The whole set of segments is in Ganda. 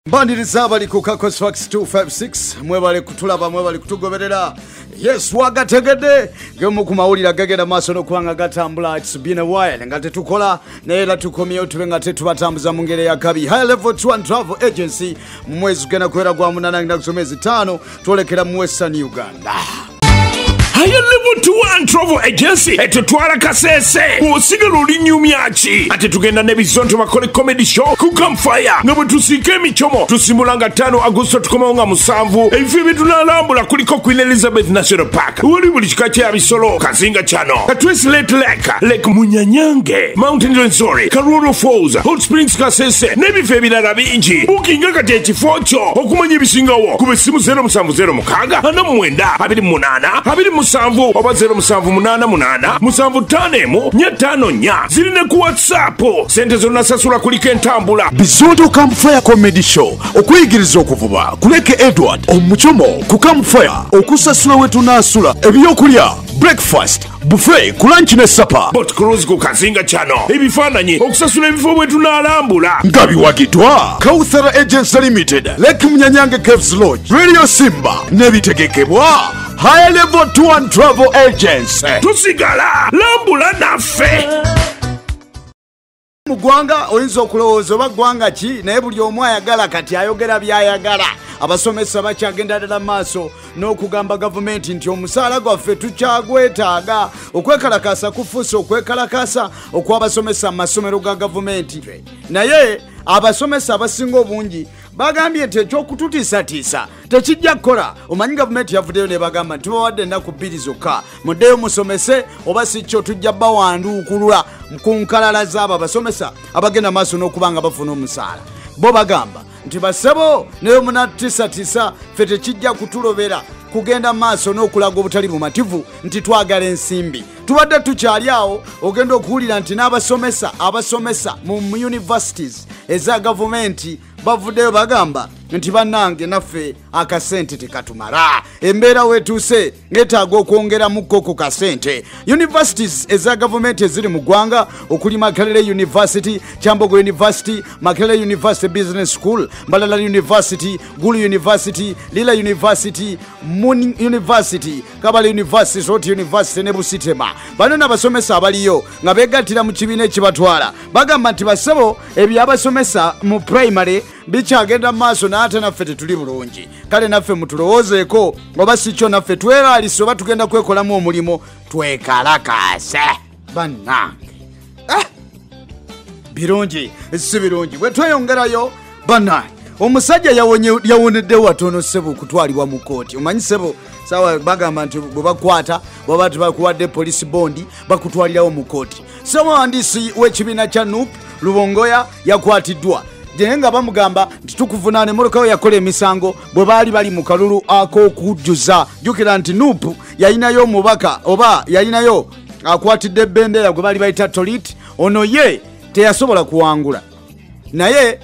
Mbaniriza abali ku Kakos Fax 256, mwebale kutulaba, mwebale kutugoberera. Yes, wagategedde gemu ku mawulire agagenda maaso n'okuba gatambula. It's been a while nga tetukola, naye era tukomyewo tube nga tetubatambuza mu ngeri eyakabi. High Level Tour and Travel Agency, mu mwezi gugenda kubeera gwa 8 ennaku z'omwezi 5, twolekera mu Western Uganda. Higher Level Tour and Travel Agency etutwala Kasese, osigala olinyumya ki? Ate tugenda n'ebizonto bakole comedy show ku campfire nga bwe tusiika emicomo. Tusimbula nga 5 Agusto, tukomawo nga 7. Ebifo ebyetunalambula kuliko Queen Elizabeth National Park, wali buli kika kya bisolo, Kazinga Channel, Katwesi Lake, Lake Munyanyange, Mountain Rwenzori, Karoro Falls, Hot Springs Kasese n'ebifo ebirala bingi. Bukinga kati ekifo kyo okumanya ebisingawo kuba essimu 0706 49 28 27 oba 0788 75 454. Ziri ne ku WhatsApp. Sente zonna sasula kuliko entambula. Bizonto Campfire Comedy Show, okuyigiriza okuvuba kuleke Edward omuchomo ku Campfire, okusasula wetunaasula, ebyokulya breakfast buffet ku lunch ne supper, boat cruise ku Kazinga Channel, ebifaananyi, okusasula ebifo bwe tunaalambula nga biwagiddwa Kauthara Agency Limited, Lake Munyanyange Caves Lodge, Radio Simba n'ebitegekebwa High Level Tour and Travel Agency. Tusigala lambula naffe. Mu ggwanga oyinza okulowooza oba ggwanga ki, naye buli omu ayagala kati ayogera by'ayagala. Abasomesa bakyagenda ddala maaso n'okugamba gavumenti nti omusaala gwaffe tukyagwetaaga. Okwekalakasa kufuuse okwekalakasa okw'abasomesa mu masomero ga gavumenti, naye abasomesa abasinga obungi bagambye nti ekyokututiisatiisa tekijja kukola. Omanyi gavumenti yavuddeyo ne bagamba nti tubawadde ennaku 2 zokka, muddeyo musomese oba si kyo tujja bawanduukulula ku nkalala z'abo abasomesa abagenda maaso n'okuba nga bafuna omusaala. Bo bagamba nti basebo, naye munatiisatiisa ffe tekijja kutulobera kugenda maaso n'okulaga obutali bumativu nti twagala ensimbi. Tubadde tukyali awo ogenda okuwulira nti n'abasomesa abasomesa mu universities eza gavumenti bavuddeyo bagamba nti bannange naffe akasente tekatumala, embeera wetuuse ngetaaga okwongeramuko ku kasente. Universities eza gavumenti eziri mu ggwanga okuli Makerere University, Kyambogo University, Makerere University Business School, Mbarara University, Gulu University, Lira University, Moon University, Kabale University, Soroti University ne Busitema. Bano n'abasomesa abaliyo nga beegattira mu kibiina ekibatwala bagamba nti basebo, ebyabasomesa mu primary bikyagenda maaso n'ate naffe tetuli bulungi, kale naffe mutulowoozeeko oba si kyo naffe tweraalise oba tugenda kwekolamu omulimu twekalakaase. Bannange birungi si birungi. Bwe tweyongerayo bannange, omusajja yawoneddewo watono ssebo okutwalibwa mu kkooti. Omanyi ssebo sawa bagamba nti bwe bakwata bwaba tebakuwadde police bond bakutwalirawo mu kkooti. Ssebawandiisi w'ekibiina kya NUP Lubongoya yakwatiddwa naye nga bamugamba nti tukuvunaana emmotoka yo yakola emisango bwe baali bali mu kalulu ak'okujjuza. Jjukira nti NUP yalinayo omubaka oba yalinayo akwatidde ebendera gwe baali bayita Tolit, ono ye teyasobola kuwangula, naye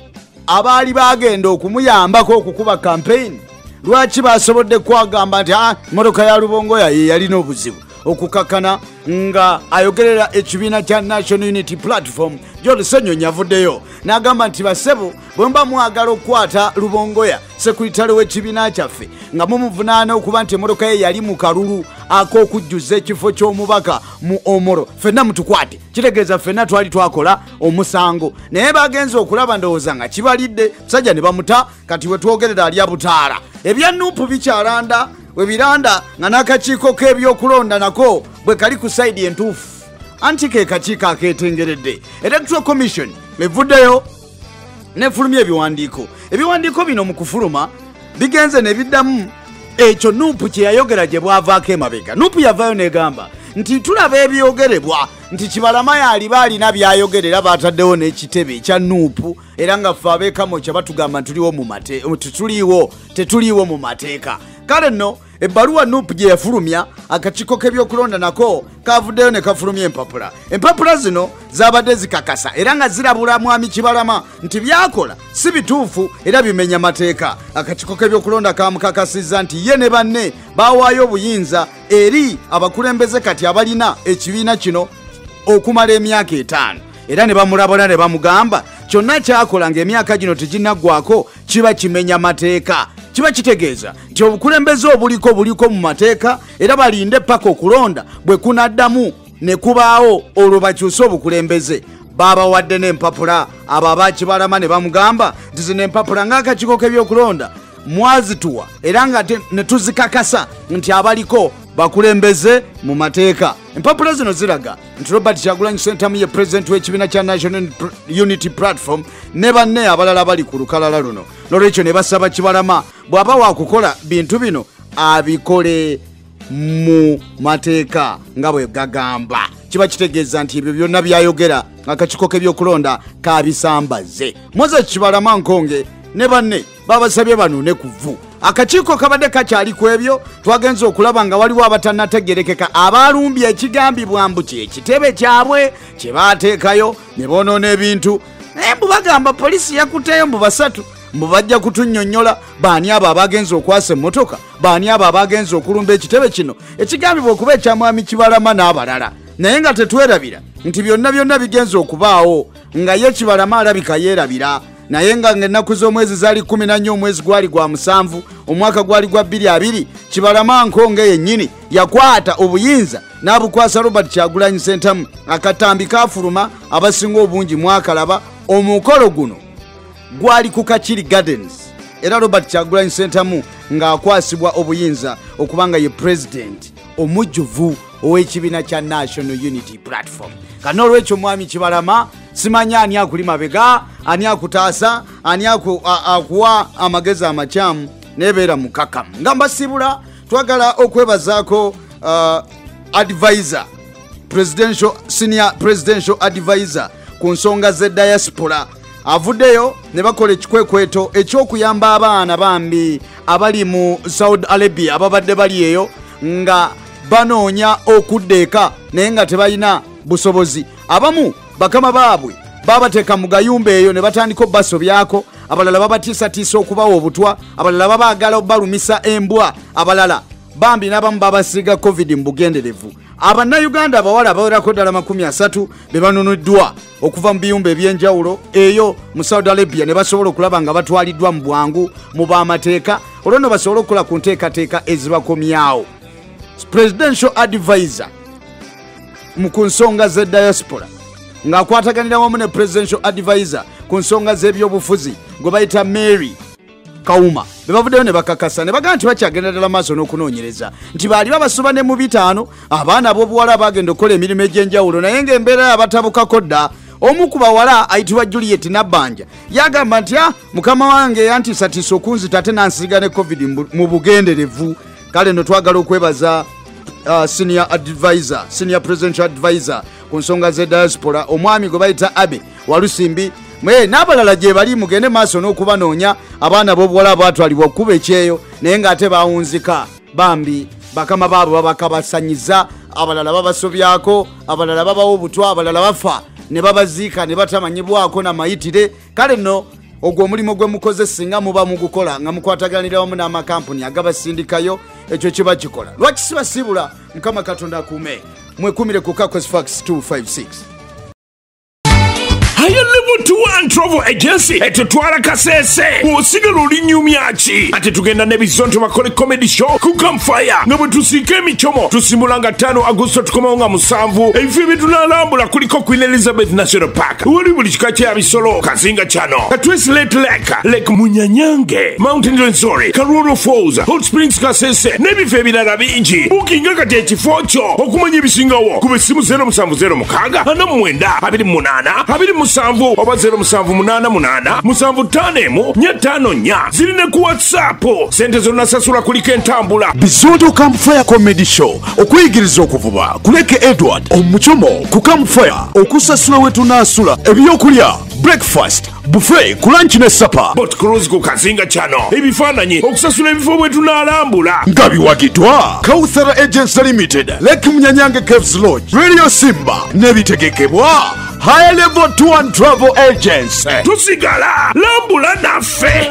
abaali bagenda okumuyambako okukuba campaign lwaki basobodde kwagamba nti emmotoka ya Lubongoya ye yalina obuzibu okukakana nga ayogerera ekibiina kya National Unity Platform. Joel Ssenyonyi avuddeyo n'agamba nti basebo, bwe muba mwagala okukwata Lubongoya sekuritale w'ekibiina kyaffe nga mumuvunaana okuba nti emmotoka ye yali mu kalulu ak'okujjuza ekifo ky'omubaka mu Omoro, ffenna mutukwate. Kitegeeza ffenna twali twakola omusango, naye bagenze okulaba ndowooza nga kibalidde musajja ne bamuta. Kati we twogerera alya butaala. Ebya NUP bikyalanda we biranda nga n'akakiiko k'ebyokulonda nako bwe kali ku sayidi entuufu, anti ke kakiiko akeetengeredde. Electoral Commission evuddeyo nefulumya ebiwandiiko. Ebiwandiiko bino mu kufuluma bigenze ne biddamu ekyo NUP kye yayogera gye bwavaako emabega. NUP yavaayo n'egamba nti tulaba ebyogerebwa nti Kibalama yaliba alina byayogerera, bataddewo n'ekitebe ekya NUP, era nga ffe ab'ekamokya batugamba tetuliiwo mu mateeka. Kale nno ebbaluwa NUP gye yafulumya, akakiiko k'ebyokulonda nako kavuddeyo ne kafulumya empapula. Empapula zino zabadde zikakasa era nga zirabula mwami Kibalama nti byakola si bituufu era bimenya mateeka. Akakiiko k'ebyokulonda kamukakasizza nti ye ne banne bawaayo obuyinza eri abakulembeze kati abalina ekibiina kino okumala emyaka 5. Era ne bamulabula ne bamugamba kyonna kyakola ng'emyaka gino teginnaggwako kiba kimenya mateeka. Kiba kitegeeza nti obukulembeze obuliko buliko mu mateeka, era balinde paka okulonda bwe kunaddamu ne kubaawo olwo bakyuse obukulembeze. Babawadde n'empapula abo abakibalama ne bamugamba nti zino empapula ng'akakiiko k'ebyokulonda mwazituwa era nga ne tuzikakasa nti abaliko bakulembeze mu mateeka. Empapula zino ziraga nti Robert Kyagulanyi Ssentamu ye pulezidenti w'ekibiina kya National Unity Platform ne banne abalala bali ku lukalala luno. Nolwekyo ne basaba Kibalama bw'aba wakukola bintu bino abikole mu mateeka nga bwe gagamba. Kiba kitegeeza nti ebyo byonna byayogera akakiiko k'ebyokulonda kabisambaze. Moses Kibalama Nkonge ne banne babasabye banone ku vvu. Akakiiko kabadde kakyali ku ebyo, twagenze okulaba nga waliwo abatannategerekeka abalumbye ekigambibwa mbu kye kitebe kyabwe kye baateekayo ne boonoona ebintu. Naye mbu bagamba poliisi yakutteyo mbu basatu, mbu bajja kutunnyonnyola baani abo abagenze okwasa emmotoka, baani abo abagenze okulumba ekitebe kino ekigambibwa okuba ekya Mwami Kibalama n'abalala. Naye nga tetwerabira nti byonna byonna bigenze okubaawo nga ye Kibalama alabika yeerabira. Naye nga ng'ennaku z'omwezi zaali 14 omwezi gwali gwa 7 omwaka gwali gwa 2020, Kibalama Nkonge yennyini yakwata obuyinza n'abukwasa Robert Kyagulanyi Ssentamu. Akatambi kafuluma abasinga obungi mwakalaba. Omukolo guno gwali ku Kakiri Gardens, era Robert Kyagulanyi Ssentamu ng'akwasibwa obuyinza okubanga ye pulezidenti omujjuvu ow'ekibiina kya National Unity Platform. Kano olwekyo Mwami Kibalama simanyi ani akuli mabega, ani akutaasa, ani akuwa amagezi amakyamu, nebeera mukakamu. Nga mbasibula twagala okwebazaako advisor, presidential, senior presidential advisor ku nsonga ze diaspora avuddeyo ne bakola ekikwekweto eky'okuyamba abaana bambi abali mu Saudi Arabia ababadde bali eyo nga banoonya okudda eka naye nga tebalina busobozi. Abamu bakama baabwe babateeka mu gayumba eyo ne batandika obbasobyako, abalala babatiisatiisa okubawa obutwa, abalala babaagala obbalumisa embwa, abalala bambi n'abamu babasiiga COVID mu bugenderevu. Abannayuganda abawala abawerako ddala 30 be banunuddwa okuva mu biyumba ebyenjawulo eyo mu Saudi Arabia ne basobola okulaba nga batwaliddwa mu bwangu mu b'amateeka, olwo nno basobole okukola ku nteekateeka ezibakomyawo. Presidential advisor mu ku nsonga ze diaspora ng'akwataganira wamu ne presidential advisor ku nsonga z'ebyobufuzi gwe bayita Mary Kauma be bavuddeyo ne bakakasa ne bagamba nti bakyagenda ddala maaso n'okunoonyereza nti baali babasoba ne mu 5 abaana ab'obuwala bagenda okukola emirimu egy'enjawulo, naye ng'embeera yabatabukako dda. Omu ku bawala ayitibwa Juliet Nabbanja yagamba nti mukama wange yantiisatiisa okunzita ate n'ansiiga ne COVID mu bugenderevu. Kale nno twagala okwebaza senior advisor, senior presidential advisor ku nsonga ze diaspora omwami gwe bayita Abe Walusimbi n'abalala gye bali, mugende maaso n'okubanoonya abaana b'obuwala abaatwalibwa okukuba ekyeyo naye ng'ate bawunzika bambi bakama baabwe babakabasanyiza, abalala babasobyako, abalala babawa obutwa, abalala bafa ne babaziika ne batamanyibwako na mayitire. Kale nno ogwo omulimu gwe mukoze singa muba mugukola nga mukwataganira wamu n'amakampuni agabasindikayo, ekyo kiba kikola. Lwaki sibasibula? Mukama Katonda akuume. Mwekumire ku Kakos Fax 256. Higher Level 2 and Travel Agency etutwala Kasese osigala olinyumya ki? Ate tugenda n'ebizonto bakole comedy show ku Campfire nga bwe tusiika emicomo tusimbula nga 5 Agusto tukomawo nga 7. Ebifo ebyetunalambula kuliko Queen Elizabeth National Park, wali buli kika kya bisolo, Kazinga Channel, Katwesi Lake Lake, Lake Munyanyange, Mountain Rwenzori, Karoro Falls, Hot Springs Kasese n'ebifo ebirala bingi. Bukinga kati ekifo kyo okumanya ebisingawo kuba essimu 0706 49 28 27 oba 0788 75 454 zirine ku WhatsApp. Sente zonna sasula kuliko entambula. Bizonto Campfire Comedy Show okuyigiriza okuvuba kuleke Edward omuchomo ku Campfire okusasula wetunaasula ebyokulya breakfast buffet ku lunch ne supper boat cruise ku Kazinga Channel ebifaananyi okusasula ebifo bwe tunaalambula nga biwagiddwa Kauthara Agency Limited, Lake Munyanyange Caves Lodge, Radio Simba n'ebitegekebwa Higher Level 2 and Travel Agency. Tusigala lambula naffe.